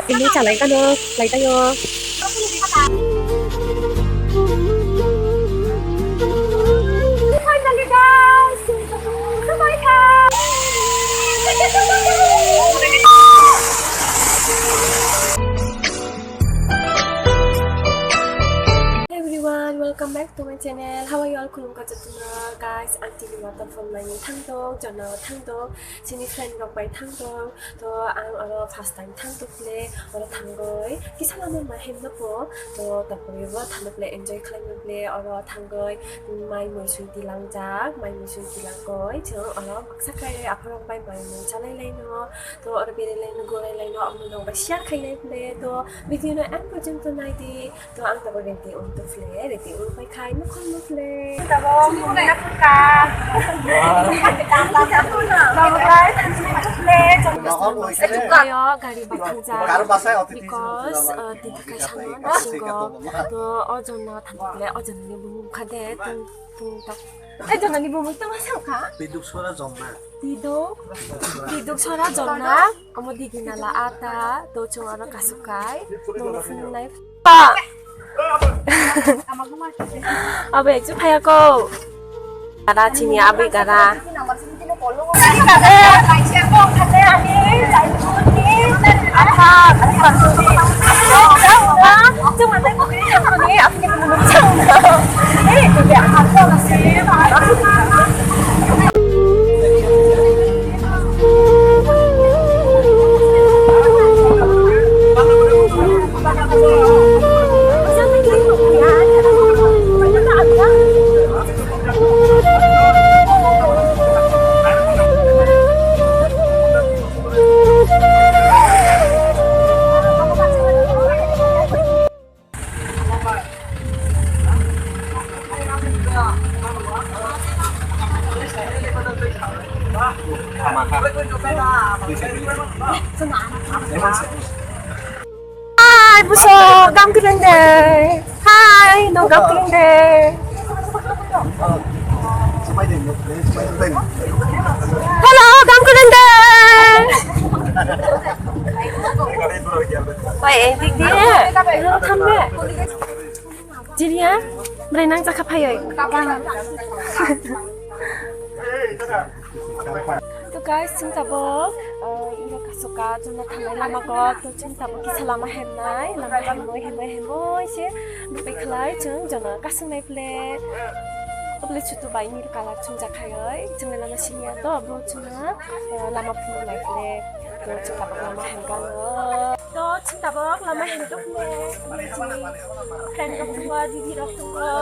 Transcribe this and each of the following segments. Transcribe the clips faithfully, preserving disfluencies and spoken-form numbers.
Ini chalai kano, lai tayo. Finally, guys, sampai ka. Hey everyone, welcome back to my channel. How are you all? Khulumkha jotono, guys. Ang tini waterfall naini thangdok, jona thangdok, chini friend rok bai thangdok. To ang oro first time thang tukle, oro thangoi kisa lama ma hem no po. To tapore bo thang tukle enjoy khlai no ple, oro thangoi mai mui sui tilang jak, mai mui sui tilang koi. Chwng oro baksa khlai aphorok bai mai mui chalai lai no. To oro berai lai no, gorai lai no, amno nong bai share khai lai ple. To video no end porjonto nai di. To ang tabok ready wng tong phile, ready wng pai khai nukhung nukhung le. Tabok mungna phukha. Tabok lai phukle, jong. Ayo gari bathajak. Because, uh, tini kaisa no nasingo. To o jona thang phukle, o jona ni bumung kha de, tung tung tak. Eh, jona ni bumung tama sa kha? Biduk sora jomma. Tiduk, tiduk sora jonna, omo digi nala ata, do chunga no kasukai, nono phunuknai. Pa! Abo ekju phaya ko. Gara chini abui gara. Hai, buso, gam kwrwng de. Hai, no gam kwrwng de. Hello, gam kwrwng de. Oi, eh, dik di. Hello, tham de. Jiriya, bwrwi nang chakha phaiwi. To guys, chwng tabok, uh, iro kasoka jona thangnai lama kok, to chwng tabok kisa lama hemnai, lama hemoi, hemoi, hemoi se nupai khlai chwng jona kaswngnai ple. Oble chutu bai nir colour chwngjak khaiwi, chwng lama siniya to, bo chwngno, uh, lama phunuknai ple, to chwng tabok lama hemkha no. To chwng tabok lama hemtokle, friend rok tongo, didi rok tongo.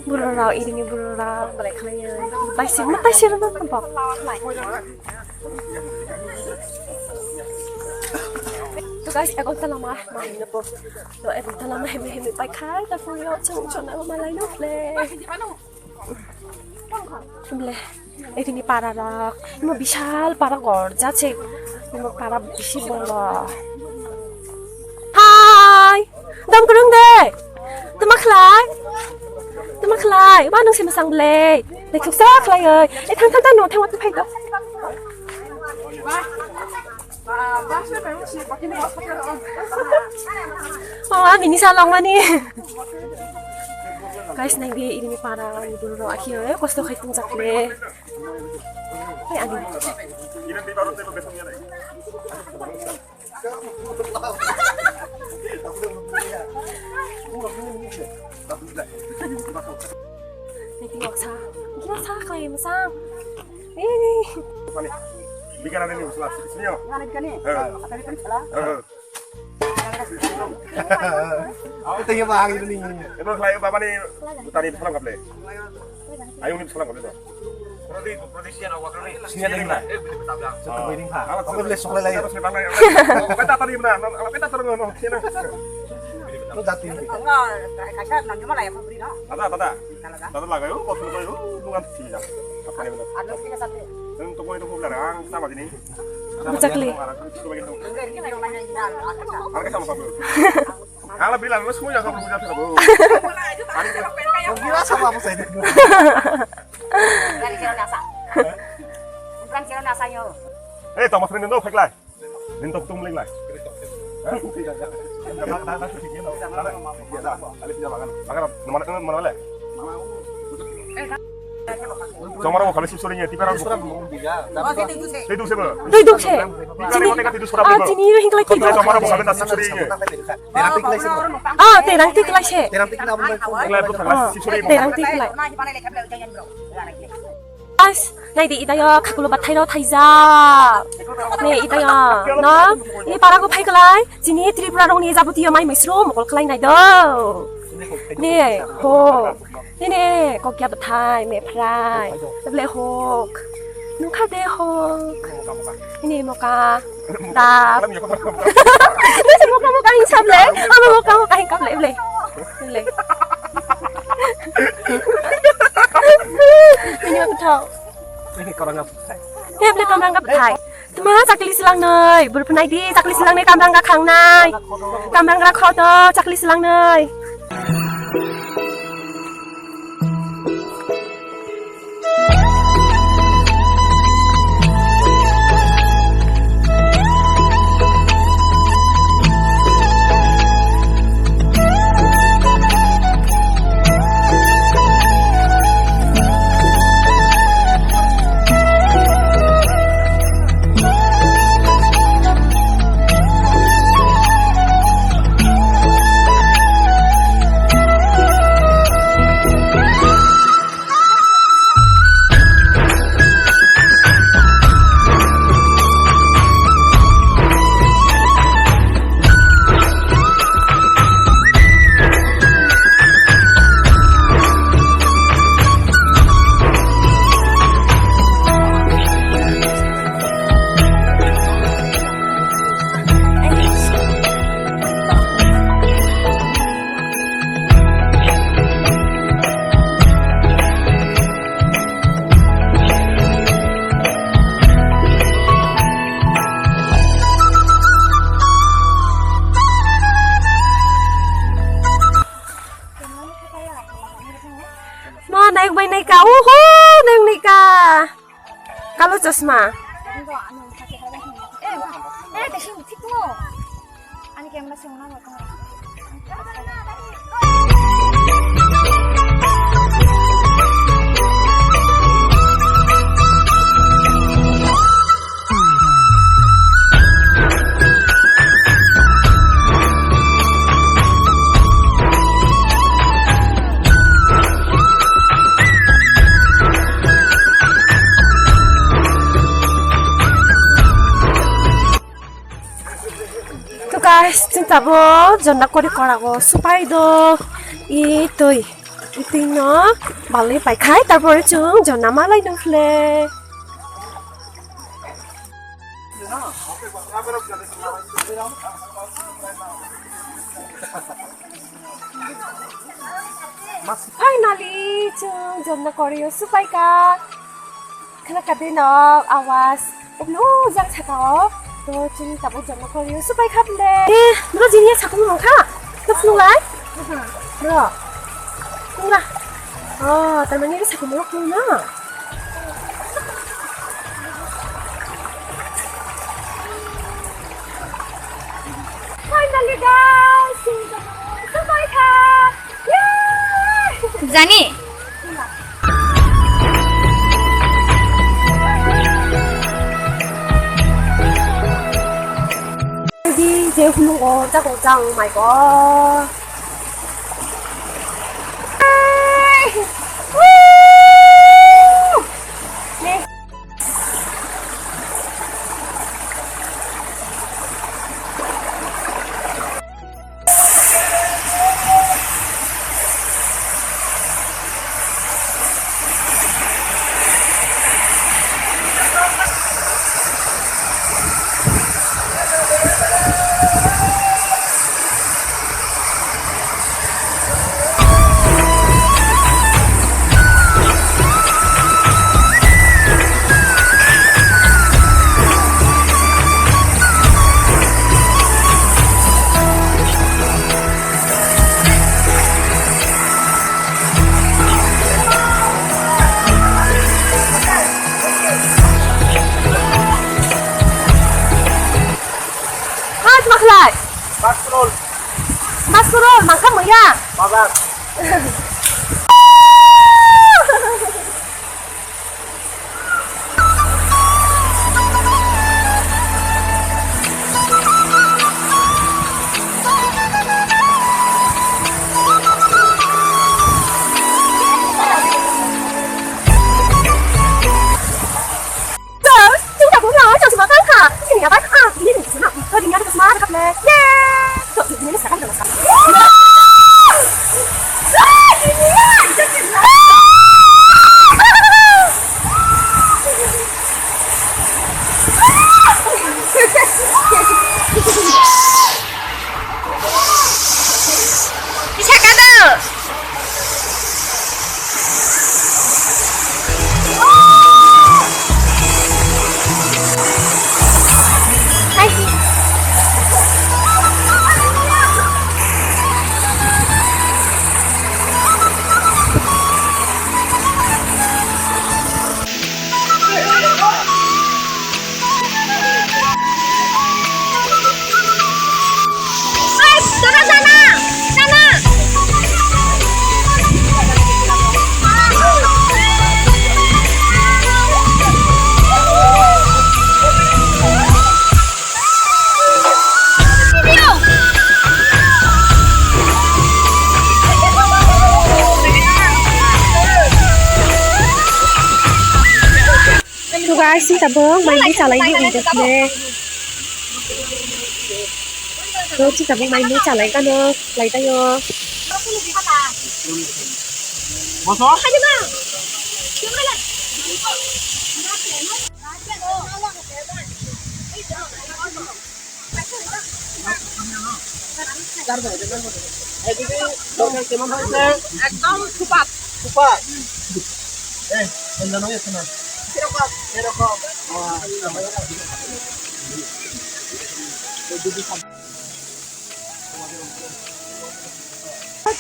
Burorok, irini burorok, belai khlaiwi. Taisi, ma taisi rwna tabok. To guys, egonta lama, ma himna po. To egonta lama himwi himwi pai khai, ta phungo chwng chwng malai no ple. Ble, ekini para rok, imo bishal para gorjak se, imo para bisi bolo. Hai, gam kwrwng de, tama khlai, tama khlai, ba nung se masang ble, naithok sa khlai oi, e thang thang thang no thang wat phai to. Oh, ani ni salong mani. Guys, nai di ini para ni dulu ro akhir ya, kosto khai tung jakle. Hai ani. Nai di waksa. Gila sa khai masang. Ini. Mani, bicara ini usul sini yo. Ngana bicara ni. Eh. Apa bicara salah? Eh. Ito yung bahagi ini. Ito khlai baba ni tani salam kaple. Ayung ni salam kaple to. Sini ada lima. Satu keliling ha. Apa boleh soal lagi? Apa tadi mana? Apa tadi mana? Lo jati. Enggak, kaisa nanti malah ya pabri no. Ada, ada. Tata lagai o, kothok lagai o, dungan sini jang. Apa ni mana? Anu kita sate. Nang toko itu pula rang sama sini. Bujak li. Harga sama sama. Ala bilang mas mo jaga mo jaga bo. Gila sama apa saya. Bukan kira nasa. Bukan kira nasa yo. Eh, Thomas Rendo, fake lah. Nin tok tum leng lai. Chomara bo kali sip sori ye, tipera bo. Tei duk se ba. Tei duk se. Tipera bo tei duk sora bo. Ah, chini yo hingklai tei duk. Chomara bo kali na sip sori ye. Ah, terang tei klai se. Terang tei klai. Ah, terang tei klai. As, nai di itayo khakulo bathai ro thaijak. Ne itayo, no? Ni para go phai klai, chini Tripura rong ni jabotiyo mai misru mokol klai nai do. Ne, ho. Ne, ne, kokya bathai, me phrai. Ble hok. Nukha de hok. Ne moka. Dap. Nisi moka moka hing sable. Amo moka moka hing kable ble. Ble. Ini apa tau? Ini korang apa? He ble kamrang apa thai? Tuma chakli silang noi. Burpnai di chakli silang noi kamrang ga khang nai. Kamrang ga kho to chakli silang noi. Ma, naik bai naik ka. Uhu, naik naik ka. Kalo chosma. To guys, chwng tabuk jonna kori korago supai do. I twi, i twi no balwi paikhai, tarpore chwng jonna malai nukle. Finally, chwng jonna korio supaikha. Khna kadino awas. Upno jang sakao. To chwng tabuk jonna korio supaikha bole. Eh, bro, jini ya sakum rong kha. To phunuk lai. Bro. Phunuk la. Oh, tamani sakum rok phunuk na. Finally, guys, supaikha. Yay! Jani? Di je hulung o jago jang mai ko. Basrol. Basrol, mangkha muya. Bazar. To guys, sini tabuk mai mui chalai ni ungkuk le. To sini tabuk mai mui chalai kano, lai tayo. Boso? এই দিদি, তরকারি কেমন হয়েছে? একদম super. Super. এই, অন্য নয়, এখানে। কিরকম? এরকম। আহ, এই দিদি,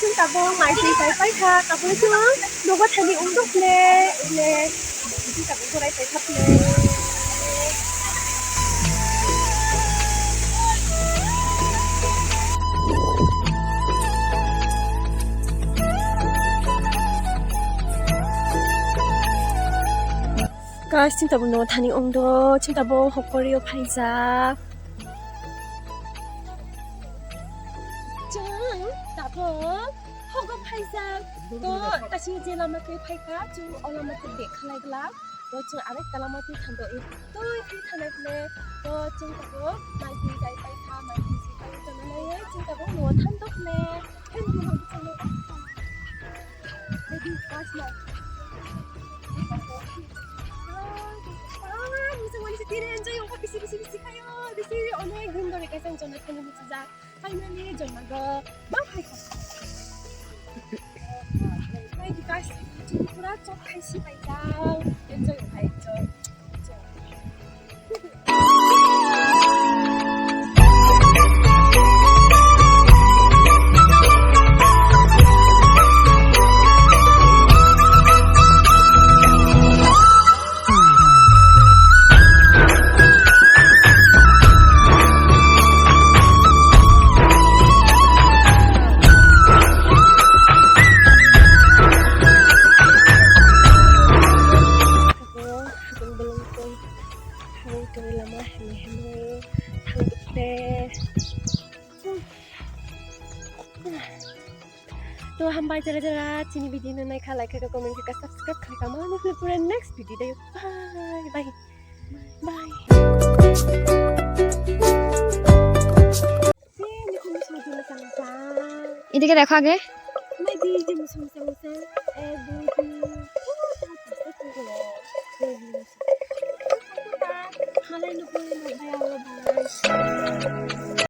Chwng tabuk mai twi chai paikha, tabuk chwng nogo thani wngdok le, le, chwng tabuk borai paikha le. Guys, chwng tabuk nogo thani wngdok, chwng tabuk hokori o phaijak. Chwng tabuk hogo phaijak. To, kaisa je lama twi phaikha, chwng o lama twi bek khlai glak. To, chwng arekta lama twi thangdo, e twi twi thangnai hwnwi. To, chwng tabuk mai twi chai paikha, mai twi si pai tongna naiwi, chwng tabuk nogo thangdok le. Hey, nogo thangdok le. Hey, di, guys, no. Ah, muchung mani se tini enjoy wngkha, bisi, bisi, bisi khayo, bisi onek din dhori kaisa wngkha, thani muchung jak. Finally, Jomnago ma phaikha. Thank you, guys. Chini pura chok khai si pai jao. Enjoy khai, enjoy. Enjoy. Hakon bolong twi thangwi tongwi lama hemai hemai thangdukte. To hambai jara jara chini video no naikha, like kha, comment kha, subscribe kha, ma nukle pura next video dayo. Bye bye. Bye. Ini ke dekho age.